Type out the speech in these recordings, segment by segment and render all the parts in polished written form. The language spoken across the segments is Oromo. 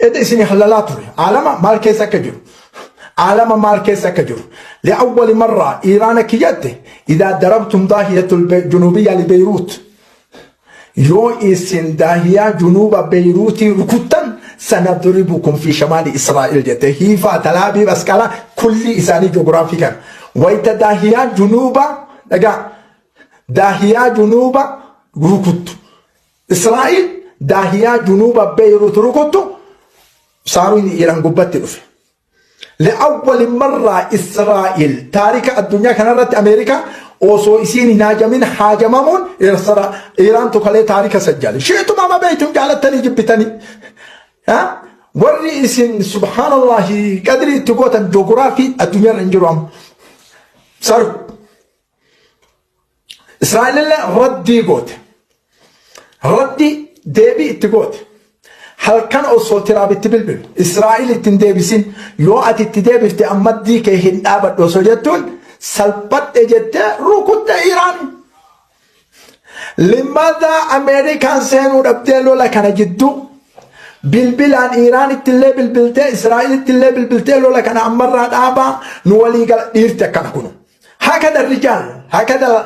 Eda isin halalaa ture. Aalama maal keessa akka jiru. Aalama maal keessa akka jiru. Li'awwali marraa Iiraan akka jette idaa darabtum daahiyatul junuubiyyaa li Beeyruut. Yoo isin daahiyaa junuuba Beeyruutii rukuttan sanadribukum fi shamaali Israa'el jette. Hiifaa talaabii asqalaa kulli isaanii joogiraafii kana. Wayita daahiyaa junuuba dhagaa daahiyaa junuuba rukuttu. Israa'el daahiyaa junuuba Beeyruut rukuttu saaruun Iiraan gubbatti dhufe. Li'awwali marraa Israa'el taarika addunyaa kanarratti Ameerikaa osoo isiin hin haajamin haajamamuun Iiraantu kalee taarika sajjale. Shiituma ama beeytum jaalattanii jibbitanii. Warri isin subhaanallahi qadrii itti gootan joogiraafii addunyaarra hin jiru amma. Saru. Israa'elillee raddii goote. Raddii deebii itti goote. Halkan osoo tiraabitti bilbilu Israa'el itti hin deebisin yoo ati itti deebifte ammaddii kee hin dhaabadhu osoo jettuun salphadhe jettee rukutte Iraan. Limadaa Ameerikaan seenuu dhabdee lola kana jidduu bilbilaan Iraanitti illee bilbiltee Israa'elitti illee bilbiltee lola kana ammarraa dhaabaa nu walii gala dhiirti akkana kunu. هكذا الرجال هكذا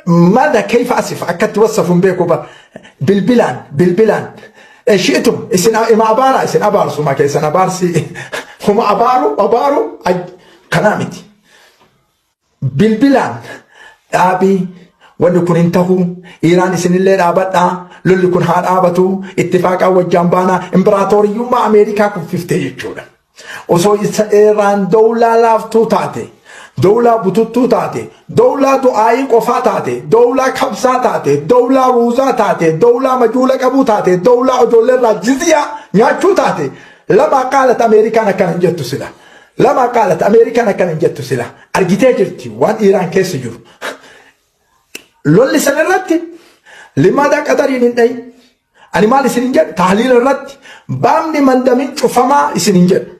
ماذا كيف أصف أكدت وصف بيكو بالبلان بالبلان شئتم إسن إما أبارا إسن أبارسو ما كيسن أبارسي هم أبارو أبارو كلامتي بالبلان أبي wanni kun hin tahu Iiraan isinillee dhaabadhaa lolli kun haa dhaabatu ittifaaqa wajjaan baanaa imbiraatooriyyummaa Ameerikaa kuffiftee jechuudha. Osoo Iraan dowlaa laaftuu taate, dowlaa bututtuu taate, dowlaa du'aayii qofaa taate, dowlaa kabsaa taate, dowlaa ruuzaa taate, dowlaa majuula qabuu taate, dowlaa ijoolleerraa jizyaa nyaachuu taate, lama qaalat Ameerikaan akkana hin jettu sila. Lama qaalat Ameerikaan akkana hin jettu sila. Argitee jirti waan Iraan keessa jiru. Lolli sana irratti limaada Qaxariin hin dhayin. Ani maal isin hin jedhu tahliila irratti baabni mandamin cufamaa isin hin jedhu.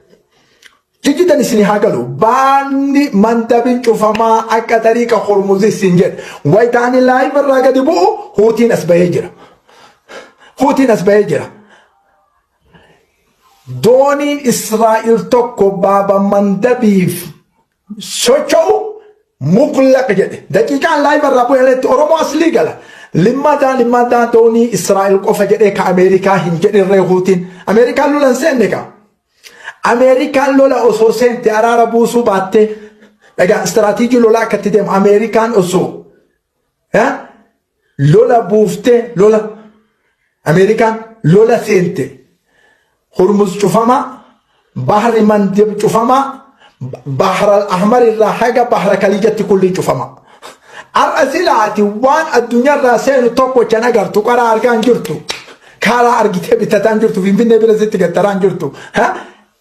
Jijjitan isin haa galu baabni mandabin cufamaa akka tariiqa Hormuz isin jedhu. Wayitaani laayiva irraa gadi bu'u huutiin as bahee jira. Huutiin as bahee jira. Dooniin Israa'el tokko baaba mandabiif socho'u muqlaq jedhe. Daqiiqaan laayiva irraa bu'eetti Oromoo aslii gala. Limmadaa limmadaa doonii Israa'el qofa jedhee ka Ameerikaa hin jedhin reehuutiin. Ameerikaan lola hin seenne kaa. Ameerikaan lola osoo seente araara buusuu baattee egaa istiraatiijii lolaa akka itti deemu Ameerikaan osoo lola buuftee lola Ameerikaan lola seente Hormuz cufamaa Bahri Mandib cufamaa Bahra Ahmar irraa haga Bahra Kaliijatti kulli cufamaa. Har'a silaati waan addunyaarraa seenu tokko can agartu qaraa argaa hin jirtu. Kaalaa argitee bitataa hin jirtu Finfinnee bira sitti gattaraa hin jirtu.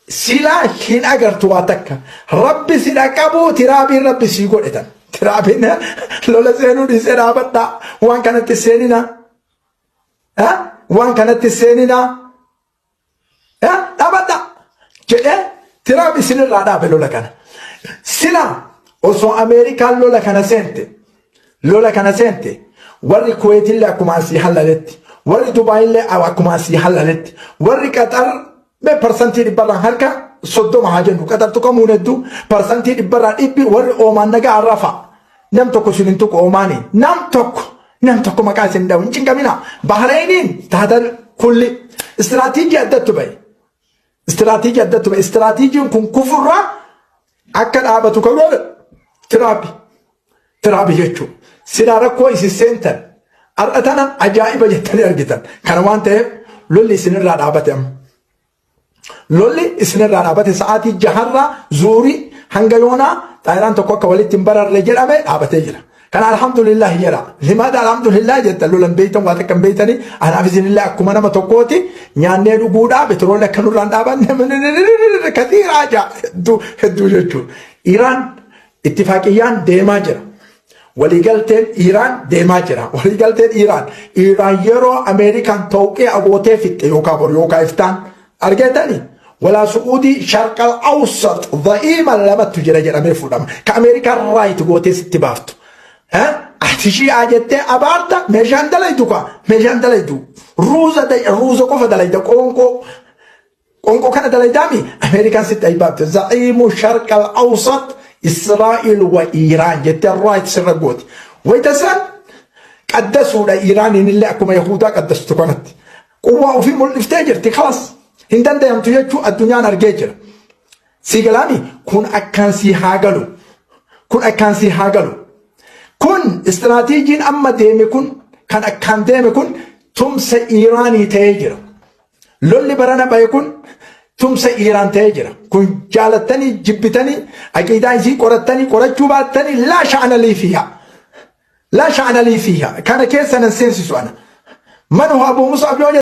Silaa hin agartu waa takka. Rabbi si dhaqabuu tiraabiin rabbi sii godhe tan. Tiraabiin lola seenuu dhiisee dhaabadhaa. Waan kanatti seeninaa. Waan kanatti seeninaa. Dhaabadhaa. Jedhee tiraab isinirraa dhaabe lola kana. Silaa osoo Ameerikaan lola kana seente lola kana seente warri Kuweetillee akkuma asii hallaletti warri Dubaayillee akkuma asii hallaletti warri Qaxar mee parsantii dhibbarraa harka 30 haa jennu Qaxar tuqamuun hedduu parsantii dhibbarraa dhibbi warri Oomaan nagaa rafa nam tokko isin hin tuqu Oomaanii nam tokko nam tokko maqaa isin dhawu hin cinqamina Bahreeniin taatan kulli istiraatiijii addattu bahe istiraatiijii addattu bahe istiraatiijiin kun kufurraa akka dhaabatu kan godhe tiraapi tiraapi jechuun silaa rakkoo isin seentan har'a tana ajaa'iba jettanii argitan kana waan ta'eef lolli isinirraa dhaabate amma lolli isinirraa dhaabate sa'aatii jaharraa zuurii hanga yoonaa xaayiraan tokko akka walitti hin bararre jedhame dhaabatee jira. Kana alhamdulillah jedha. Limaada alhamdulillah jettan lolan beeytan waa takka hin beeytanii anaaf isinillee akkuma nama tokkooti nyaannee dhuguudhaa betroolli akka nurraan dhaabanne kasiiraa jaa hedduu hedduu jechuudha. Iraan ittifaaqiyyaan deemaa jira. Waliigalteen Iraan deemaa jira. Waliigalteen Iraan Iraan yeroo Ameerikaan tooqee agootee fixxe yookaan bor yookaan iftaan argatanii walaa Su'uudii sharqal awsat dha'iima lamatu jira jedhamee fuudhama. Ka Ameerikaan raayit gootee sitti baaftu. Ati shi'aa jettee abaarta meeshaan dalaytu kaa meeshaan dalaytu ruuza ruuza qofa dalayta qoonqoo. Qonqoo kana dalaydaami Ameerikaan sitti aybaabte. Za'iimu sharqa al-awsat Israa'il wa Iiraan jettee right sirra gooti. Wayita san qaddasuudha Iiraaniin illee akkuma Yahudaa qaddastu kanatti. Quwwaa ofii mul'iftee jirti kalas. Hin danda'amtu jechuu addunyaan argee jira. Sii galaami kun akkaan sii haa galu. Kun akkaan sii haa galu. Kun istiraatiijiin amma deeme kun kan akkaan deeme kun tumsa Iiraanii ta'ee jira. Lolli barana bahe kun tumsa Iiraan ta'ee jira. Kun jaalattanii jibbitanii aqiidaa isii qorattanii qorachuu baattanii laa sha'ana lii fiihaa. Laa sha'ana lii fiihaa. Kana keessa nan seensisu ana. Man huwa Abu Mus'ab yoo